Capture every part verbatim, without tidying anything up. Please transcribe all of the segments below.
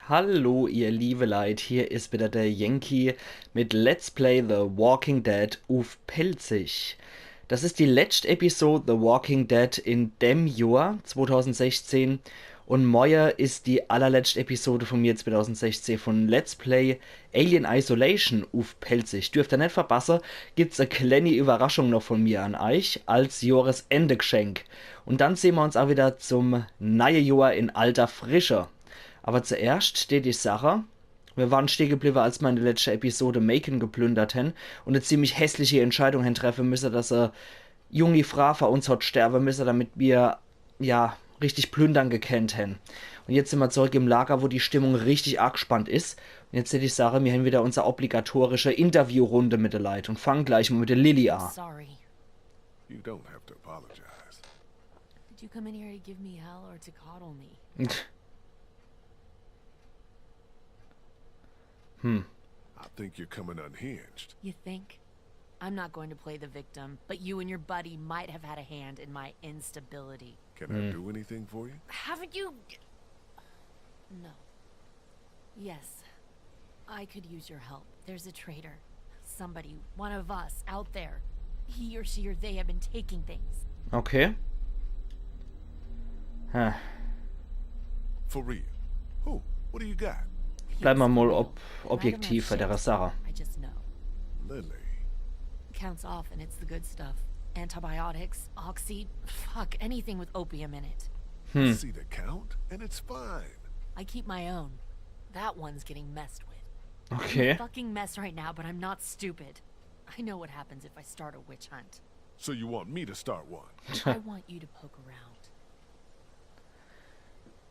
Hallo, ihr liebe Leit, hier is wieder der Yankee mit Let's Play The Walking Dead uff Pälzisch. Das is die letscht Episode The Walking Dead in dem Johr zweitausendsechzehn un morje is die allerletscht Episode von mir zweitausendsechzehn von Let's Play Alien Isolation uff Pälzisch. Dürft ihr net verpasse, gibt's e klenni Überraschung noch von mir an eich als Johresendegschenk. Un dann sehn mer uns ach wieder zum neie Johr in alter Frische. Aber zuerscht deet ich sache, mir waren stehe gebliwwe, als mer in der letschte Episode Macon geplündert hen un e ziemlich hässliche Entscheidung hen treffe müsse, dass e jungi Fraa vor uns hot sterwe müsse, damit mir, ja, richtig plündern gekennt hen. Un jetzt sin mer zurück im Lager, wo die Stimmung richtig agspannt is. Un jetzt deet ich sache, mir hen wieder unser obligatorische Interviewrunde mit de Leit un fangen gleich mal mit der Lilly a. Sorry. You don't have to apologize. Did you come in here to give me hell or to coddle me? Hm. I think you're coming unhinged. You think? I'm not going to play the victim, but you and your buddy might have had a hand in my instability. Can I do anything for you? Haven't you? No. Yes. I could use your help. There's a traitor. Somebody, one of us, out there. He or she or they have been taking things. Okay. Hm. For real? Who? What do you got? Bleiwe mer mal Feels ob objektiv bei der Sache. I just know. Lilly. Counts often, it's the good stuff. Antibiotics, oxy, fuck, anything with opium in it. I see the count, and it's fine. I keep my own. That one's getting messed with. Okay. Fucking mess right now, but I'm not stupid. I know what happens if I start a witch hunt. So you want me to start one? I want you to poke around.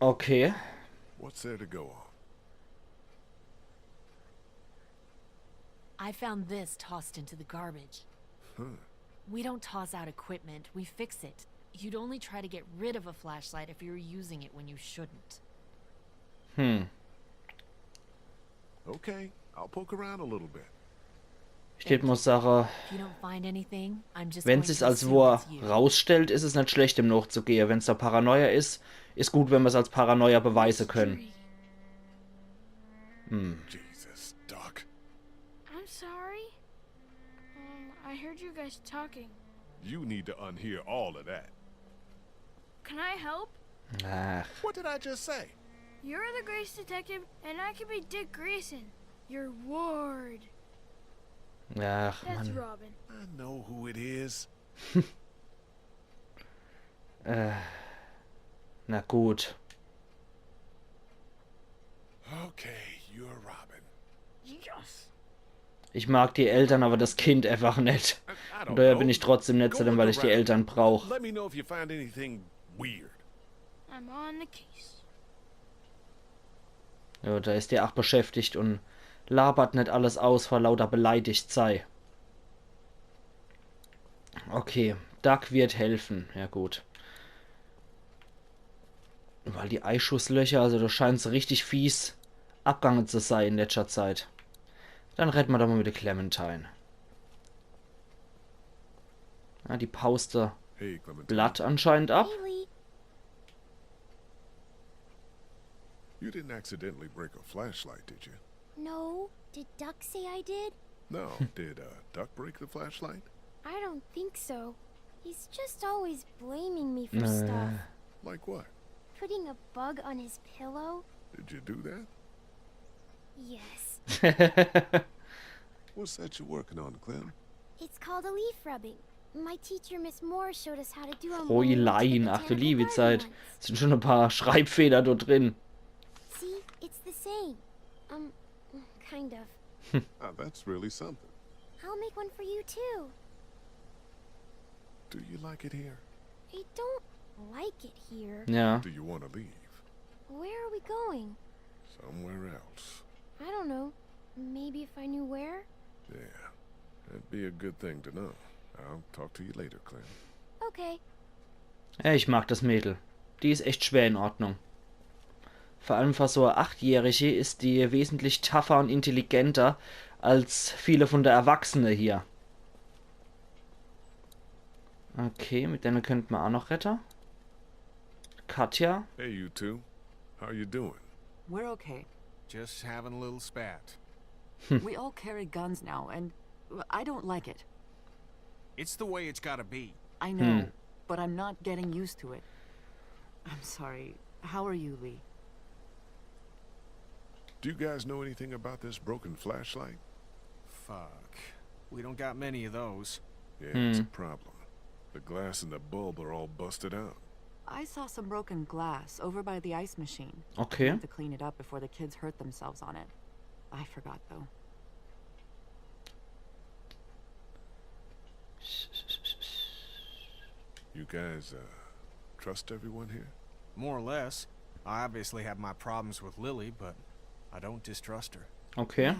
Okay. What's there to go on? I found this tossed into the garbage. Huh. We don't toss out equipment, we fix it. You'd only try to get rid of a flashlight if you were using it when you shouldn't. Hm. Okay, I'll poke around a little bit. Ich deet mal sache, If you don't find anything, I'm just wenn going sich's to als assume wohr it's you. Rausstellt, is es net schlecht, dem nochzugehe. Wenn's do Paranoia is, is gut, wenn mer's als Paranoia beweise können. Hm. Jesus, Doc. I'm sorry. Um, I heard you guys talking. You need to unhear all of that. Can I help? Ach, What did I just say? You're the Grace detective, and I can be Dick Grayson, your ward. ach, That's Mann. Robin. I know who it is. Äh, na gut. Okay, you're Robin. Yes. Ich mag die Eltern, aber das Kind einfach net. I, I Und don't daher know. bin ich trotzdem nett zu Go dem, look weil ich die around. Eltern brauch. Let me know if you find anything weird. I'm on the case. Ja, da is der ach beschäftigt und labert net alles aus vor lauter beleidigt sei. Okay, Doc wird helfen. Ja gut. Weil die Eischusslöcher, also da scheint's richtig fies abgange zu sei in letschter Zeit. Dann redde mer doch mal mit der Clementine. Ja, die pauste Hey, Clementine. Blood anscheinend ab. Haley, You didn't accidentally break a flashlight, did you? No. Did Duck say I did? No. Did uh, Duck break the flashlight? I don't think so. He's just always blaming me for stuff. Like what? Putting a bug on his pillow? Did you do that? Yes. What's that you're working on, Clem? It's called a leaf rubbing. My teacher, Miss Moore, showed us how to do a Fräulein, ach du liebe Zeit. Sind schon e paar Schreibfehler do drin. See, it's the same. Um, kind of. Ah, that's really something. I'll make one for you too. Do you like it here? I don't like it here. Ja. Do you want to leave? Where are we going? Somewhere else. I don't know. Maybe if I knew where? Yeah, that'd be a good thing to know. I'll talk to you later, Clem. Okay. Ja, ich mag das Mädel. Die is echt schwer in Ordnung. Vor allem für so e Achtjährige is die wesentlich tougher und intelligenter als viele von der Erwachsene hier. Okay, mit denne könnt mer ach noch redde. Katja? Hey, you two. How you doing? We're okay. Just having a little spat. We all carry guns now, and I don't like it. It's the way it's gotta be. I know, but I'm not getting used to it. I'm sorry. How are you, Lee? Do you guys know anything about this broken flashlight? Fuck. We don't got many of those. Yeah, it's a problem. The glass and the bulb are all busted out. I saw some broken glass over by the ice machine. Okay. Have to clean it up before the kids hurt themselves on it. I forgot, though. You guys, uh, trust everyone here? More or less. I obviously have my problems with Lily, but I don't distrust her. Okay. Yeah,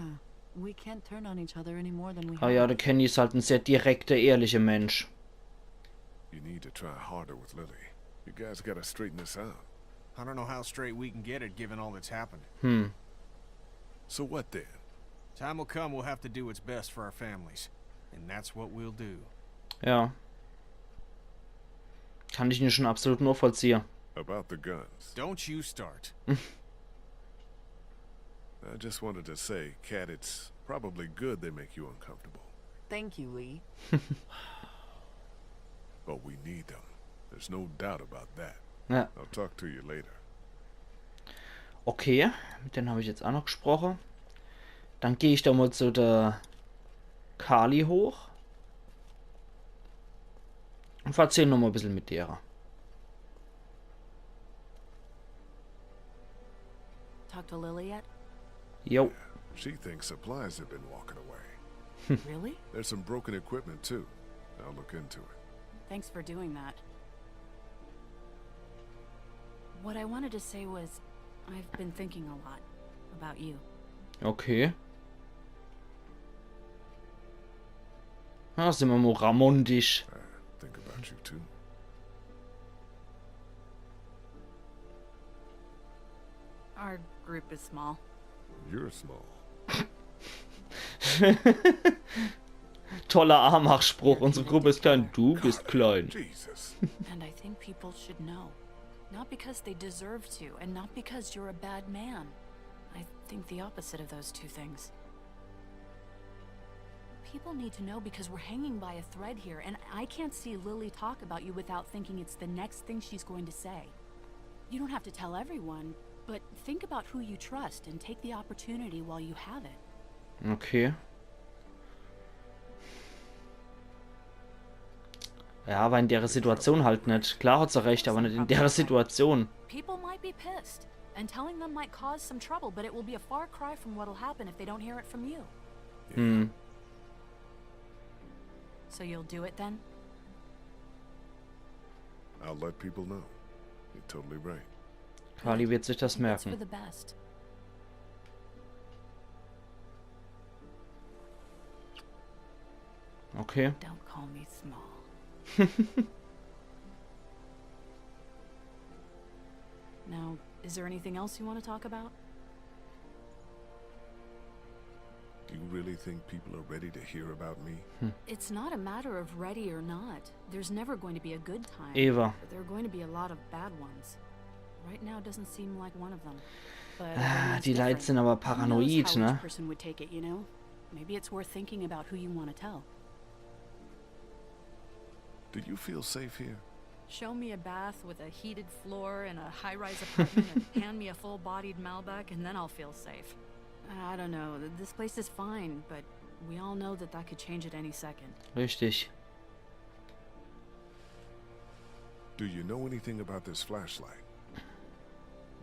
we can't turn on each other any more than we Ah have. Ja, der Kenny is halt en sehr direkter, ehrlicher Mensch. You need to try harder with Lily. You guys gotta straighten this out. I don't know how straight we can get it given all that's happened. Hm. So what then? Time will come we'll have to do what's best for our families. And that's what we'll do. Ja. Kann ich ihn schon absolut nachvollziehen. About the guns. Don't you start. I just wanted to say, Kat, it's probably good they make you uncomfortable. Thank you, Lee. But we need them. There's no doubt about that. Ja. I'll talk to you later. Okay, mit denen hab ich jetzt auch noch gesprochen. Dann geh ich da mal zu der Carley hoch. Und verzähl noch mal ein bisschen mit der. Talk to Lily yet? Jo. She thinks supplies have been walking away. Really? There's some broken equipment, too. I'll look into it. Thanks for doing that. What I wanted to say was, I've been thinking a lot about you. Okay. Na, sind wir mal romantisch. I think about you, too. Our group is small. You're small. Toller Amach-Spruch. Unsere Gruppe ist klein, du bist klein. Jesus. And I think people should know. Not because they deserve to, and not because you're a bad man. I think the opposite of those two things. People need to know because we're hanging by a thread here, and I can't see Lily talk about you without thinking it's the next thing she's going to say. You don't have to tell everyone, but think about who you trust and take the opportunity while you have it. Okay. Ja, aber in der Situation halt nicht. Klar hat sie recht, aber nicht in der Situation. People might be pissed, and telling them might cause some trouble, but it will be a far cry from what'll happen if they don't hear it from you. Hm. So you'll do it then? I'll let people know. You're totally right. Carley wird sich das It's for merken. The best. Okay. Don't call me small. Now, is there anything else you want to talk about? Do you really think people are ready to hear about me? It's not a matter of ready or not. There's never going to be a good time. Eva. But there are going to be a lot of bad ones. Right now doesn't seem like one of them. But Ah, everyone's die Leute different. sind aber Who knows paranoid, how ne? Each person would take it, you know? Maybe it's worth thinking about who you want to tell. Do you feel safe here? Show me a bath with a heated floor and a high-rise apartment and hand me a full-bodied Malbec and then I'll feel safe. I don't know. Th- This place is fine, but we all know that that could change at any second. Richtig. Do you know anything about this flashlight?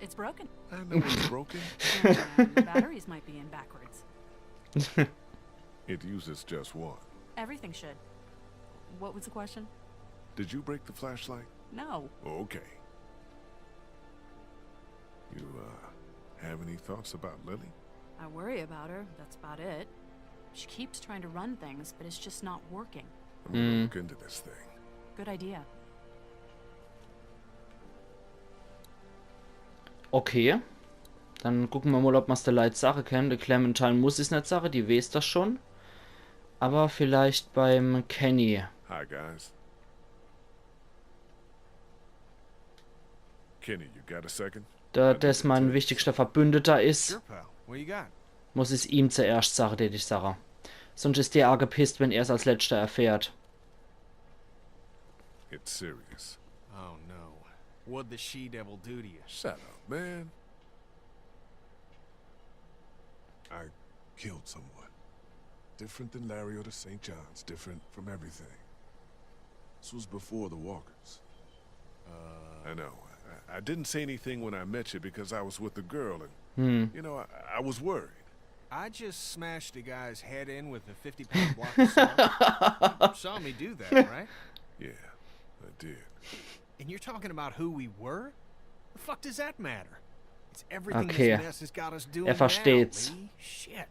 It's broken. I know it's broken. And the batteries might be in backwards. It uses just one. Everything should. What was the question? Did you break the flashlight? No. Okay. You, uh, have any thoughts about Lily? I worry about her. That's about it. She keeps trying to run things, but it's just not working. I'm gonna Mm. look into this thing. Good idea. Okay. Dann gucken wir mal, ob mer's de Leit sache kennen. De Clementine muss es net sache, die weeß das schon. Aber vielleicht beim Kenny. Hi, guys. Kenny, you got a second? Da das mein wichtigster Verbündeter is. Sure, pal. What you got? Muss ich's ihm zuerscht sage, tät ich sage. Sunscht is der aagepisst, wenn er's als Letschter erfährt. It's serious. Oh no. What'd the she-devil do to you? Shut up, man. I killed someone. Different than Larry or the Saint Johns. Different from everything. This was before the Walkers. Uh, I know. I, I didn't say anything when I met you because I was with the girl, and Hm. you know, I, I was worried. I just smashed a guy's head in with a fifty pound block of cement. You saw me do that, right? Yeah, I did. And you're talking about who we were? The fuck does that matter? It's everything Okay. This mess has got us doing Er versteht's. Now, Lee. Shit.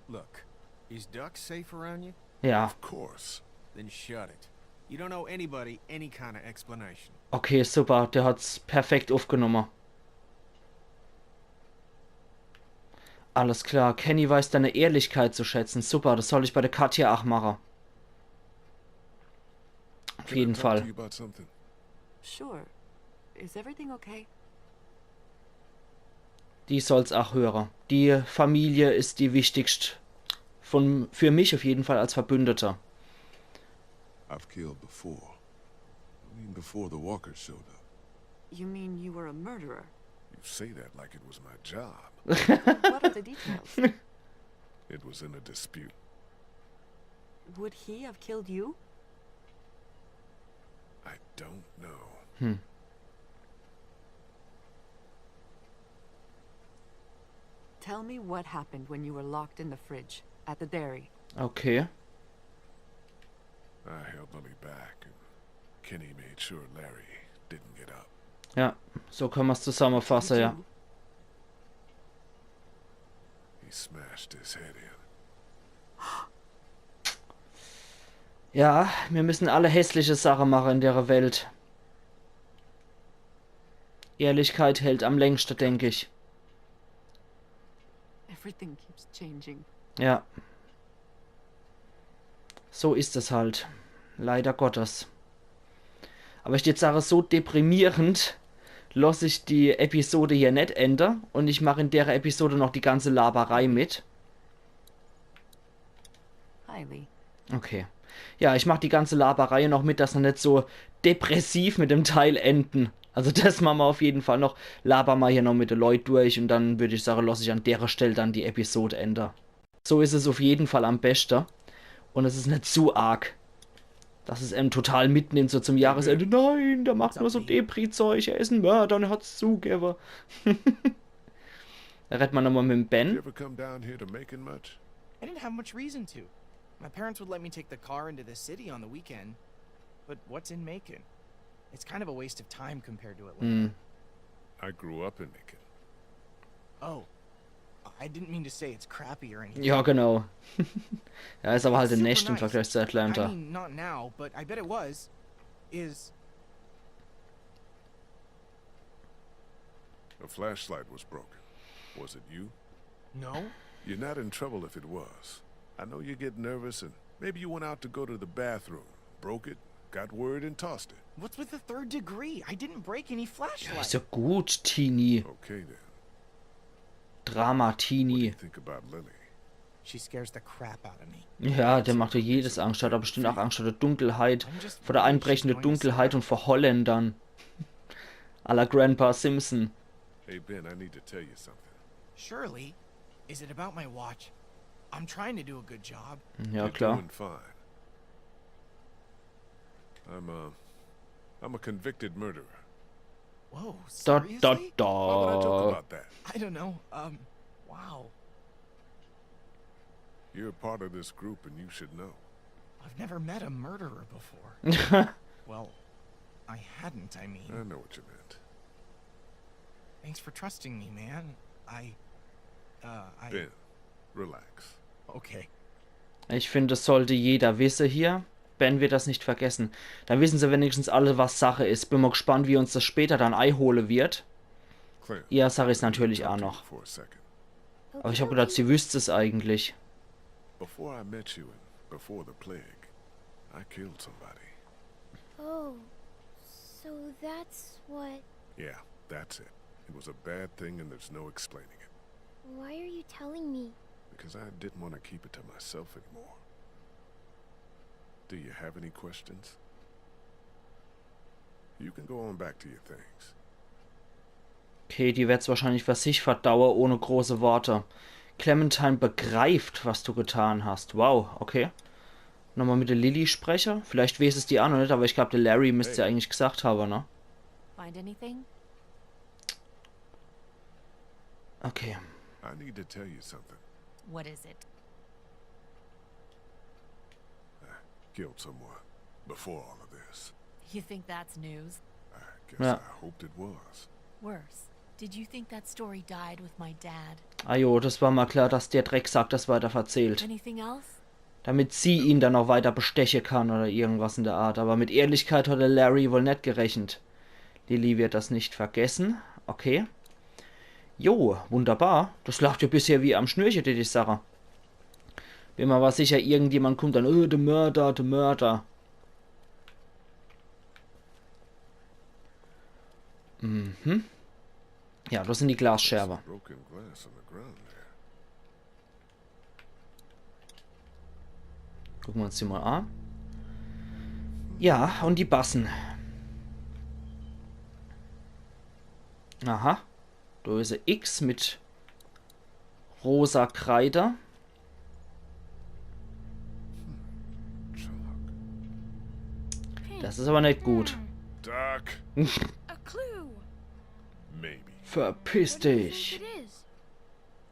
Look, is Duck safe around you? Ja, Of course. Then shut it. You don't owe anybody any kind of explanation. Okay, super. Der hat's perfekt uffgenumme. Alles klar. Kenny weiß deine Ehrlichkeit zu schätzen. Super, das soll ich bei der Katja ach mache. Auf Can I jeden talk Fall. To you about something? Sure. Is everything okay? Die soll's ach höre. Die Familie is die wichtigst. Von, für mich auf jeden Fall als Verbündete. I've killed before. I mean, before the Walkers showed up. You mean you were a murderer? You say that like it was my job. What are the details? It was in a dispute. Would he have killed you? I don't know. Hm. Tell me what happened when you were locked in the fridge at the dairy. Okay. I held Lily back, and Kenny made sure Larry didn't get up. Ja, so kann man's zusammenfassen, ja. He smashed his head in. Ja, wir müssen alle hässliche Sache mache in der Welt. Ehrlichkeit hält am längste, denk ich. Everything keeps changing. Ja. So ist es halt. Leider Gottes. Aber ich jetzt sage, so deprimierend loss ich die Episode hier net ende und ich mach in der Episode noch die ganze Laberei mit. Hi, Lee. Okay. Ja, ich mach die ganze Laberei noch mit, dass mer net so depressiv mit dem Teil enden. Also das mache mer auf jeden Fall noch. Laber mer hier noch mit de Leut durch und dann würd ich sage, loss ich an dere Stell dann die Episode ende. So is es auf jeden Fall am beste. Und es is net zu arg, dass es em total mitnimmt, so zum Jahresende. Nein, der macht nur so Depri-Zeug, er is en Mörder und er hat's zugewwe. Da redt mer nochmal mit dem You Ben. Ever come down here to Macon much? I didn't have much reason to. My parents would let me take the car into the city on the weekend. But what's in Macon? It's kind of a waste of time compared to Atlanta. Hm. I grew up in Macon. Oh, I didn't mean to say it's crappy or anything. Ja, genau. Ja, is aber halt in Super echt im nice. Vergleich zu I Atlanta. mean, not now, but I bet it was. Is A flashlight was broken. Was it you? No? You're not in trouble if it was. I know you get nervous and maybe you went out to go to the bathroom, broke it, got worried and tossed it. What's with the third degree? I didn't break any Ja, flashlight. is ja gut, Teenie. Okay then. Drama, What do you Teenie. Think about Lily? She scares the crap out of me. Ja, der macht ja jedes Angst. Der hat bestimmt auch Angst vor der Dunkelheit, I'm just vor der worried einbrechenden she's going Dunkelheit und vor Holländern. À la Grandpa Simpson. Hey Ben, I need to tell you something. Surely. Is it about my watch? I'm trying to do a good job. Ja, You're klar. Doing fine. I'm a, I'm a convicted murderer. Whoa, Da, seriously? da, Why would I joke da. About that? I don't know. Um, wow. You're a part of this group and you should know. I've never met a murderer before. Well, I hadn't, I mean. I know what you meant. Thanks for trusting me, man. I. Uh, I. Ben, relax. Okay. Ich finde, das sollte jeder wisse hier. Ben wird das nicht vergessen. Dann wissen se wenigstens alle, was Sache is. Bin mal gespannt, wie uns das später dann eihole wird. Clem, Ja, sag ich's I need to natürlich talk auch to you noch. For a second. Aber ich hab gedacht, sie wüsst es eigentlich. Before I met you and before the plague, I killed somebody. Oh, so that's what. Yeah, that's it. It was a bad thing and there's no explaining it. Why are you telling me? Because I didn't want to keep it to myself anymore. Do you have any questions? You can go on back to your things. Okay, die werd's wahrscheinlich für sich verdaue ohne große Worte. Clementine begreift, was du getan hast. Wow, okay. Nochmal mit der Lilly spreche. Vielleicht weeß es die aa noch net, aber ich glaub, der Larry müsst's ja eigentlich gesagt habe, ne? Find anything? Okay. I need to tell you something. What is it? Killed someone before all of this. You think that's news? I guess Yeah. I hoped it was. Worse. Did you think that story died with my dad? Ah jo, das war mal klar, dass der Drecksack das weiter verzählt. Anything else? Damit sie ihn dann auch weiter besteche kann oder irgendwas in der Art. Aber mit Ehrlichkeit hat der Larry wohl net gerechnet. Lilly wird das nicht vergessen. Okay. Jo, wunderbar. Das läuft ja bisher wie am Schnürche, die, die Sache. Bin mir aber sicher, irgendjemand kommt dann, oh, der Mörder, der Mörder. Mhm. Ja, das sind die Glasscherbe. Broken glass on the ground there. Gucke mer uns die mal an. Ja, und die Bassen. Aha. Da is e X mit rosa Kreide. Chalk. Das is aber net gut. Doc, A clue. Maybe. Verpiss What do you dich. Think it is?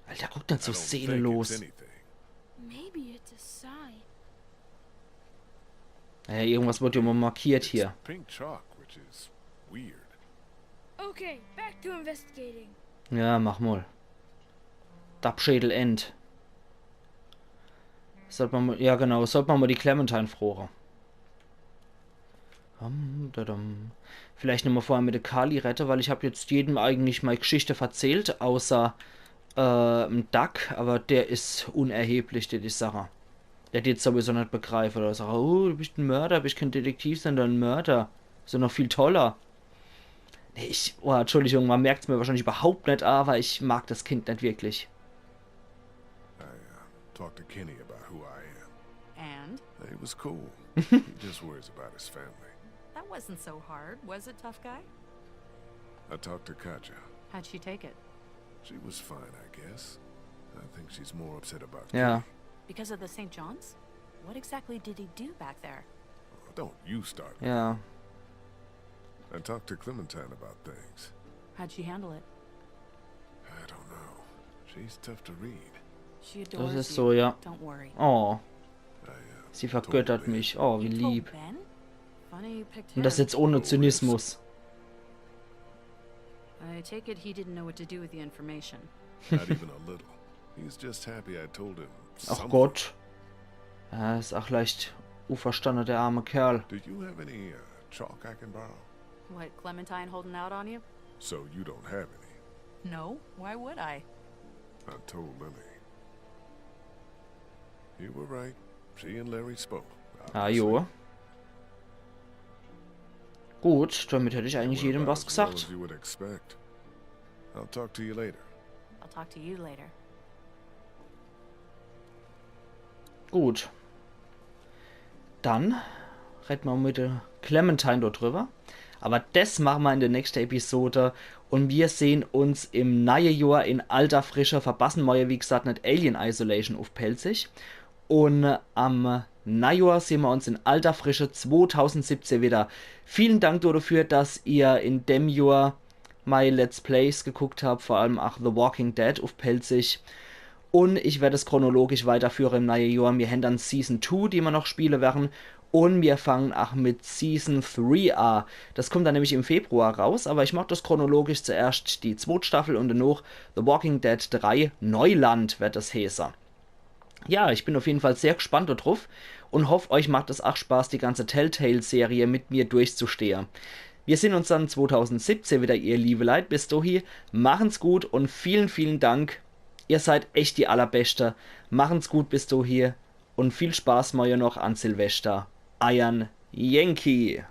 Alter, guck net so I don't think it's seelenlos. Anything. Maybe it's a sign. Naja, irgendwas wird ja mal markiert hier. Pink chalk, which is weird. Okay, back to investigating. Ja, mach mal. Dappschädel End. Sollt man mal, ja genau, sollt man mal die Clementine froge. Dam, da, dam. Vielleicht nochmal vorher mit der Kali redde, weil ich hab jetzt jedem eigentlich meine Geschichte verzählt, außer äh, em Doc, aber der is unerheblich, der die Sache. Der dät sowieso net begreife oder sage, oh, du bist en Mörder, bist kein Detektiv, sondern en Mörder. Is ja noch viel toller. Nee, ich, oh, Entschuldigung, man merkt's mir wahrscheinlich überhaupt net, aber ich mag das Kind net wirklich. I uh, talked to Kenny about who I am. And? He was cool. He just worries about his family. That wasn't so hard, was it, tough guy? I talked to Katjaa. How'd she take it? She was fine, I guess. I think she's more upset about Ja. Kenny. Because of the Saint John's? What exactly did he do back there? Don't you start. Ja. I talked to Clementine about things. How'd she handle it? I don't know. She's tough to read. She adores Das is you. So, ja. Don't worry. Oh, I uh, sie vergöttert mich. Oh, wie You told lieb. Ben? Funny you picked Und him. Das jetzt ohne Zynismus. I take it he didn't know what to do with the information. Not even a little. He's just happy I told him. Ach Something. Gott. Ja, is auch leicht uverstanne, der arme Kerl. Do you have any uh, chalk I can borrow? What, Clementine holding out on you? So you don't have any. No, why would I? I told Lily. You were right. She and Larry spoke. Ah, obviously. Jo. Gut, damit hätt ich eigentlich Went jedem about was as well gesagt. As you would expect. I'll talk to you later. I'll talk to you later. Gut. Dann redde mer mit der Clementine dort drüber. Aber des mache mer in der nächste Episode. Und wir sehen uns im neie Johr in alter Frische. Verpasse mer jo, wie gesagt, net Alien Isolation uff Pälzisch. Und am Neijohr sehen mer uns in alter Frische zweitausendsiebzehn wieder. Vielen Dank dafür, dass ihr in dem Johr mei Let's Plays geguckt habt, vor allem auch The Walking Dead uff Pälzisch. Und ich werd es chronologisch weiterführe im neie Johr. Mir hän dann Season two, die mer noch spiele werre. Und mir fangen auch mit Season three a. Das kommt dann nämlich im Februar raus, aber ich mach das chronologisch, zuerscht die zweit Staffel und danach The Walking Dead drei Neuland werd das heeße. Ja, ich bin auf jeden Fall sehr gespannt dort druff und hoff, euch macht es auch Spaß, die ganze Telltale-Serie mit mir durchzustehe. Wir sehen uns dann zweitausendsiebzehn wieder, ihr liebe Leit. Bis dohi, machen's gut und vielen, vielen Dank. Ihr seid echt die Allerbeste. Machen's gut bis dohi und viel Spaß morje noch an Silvester. Eiern Yankee.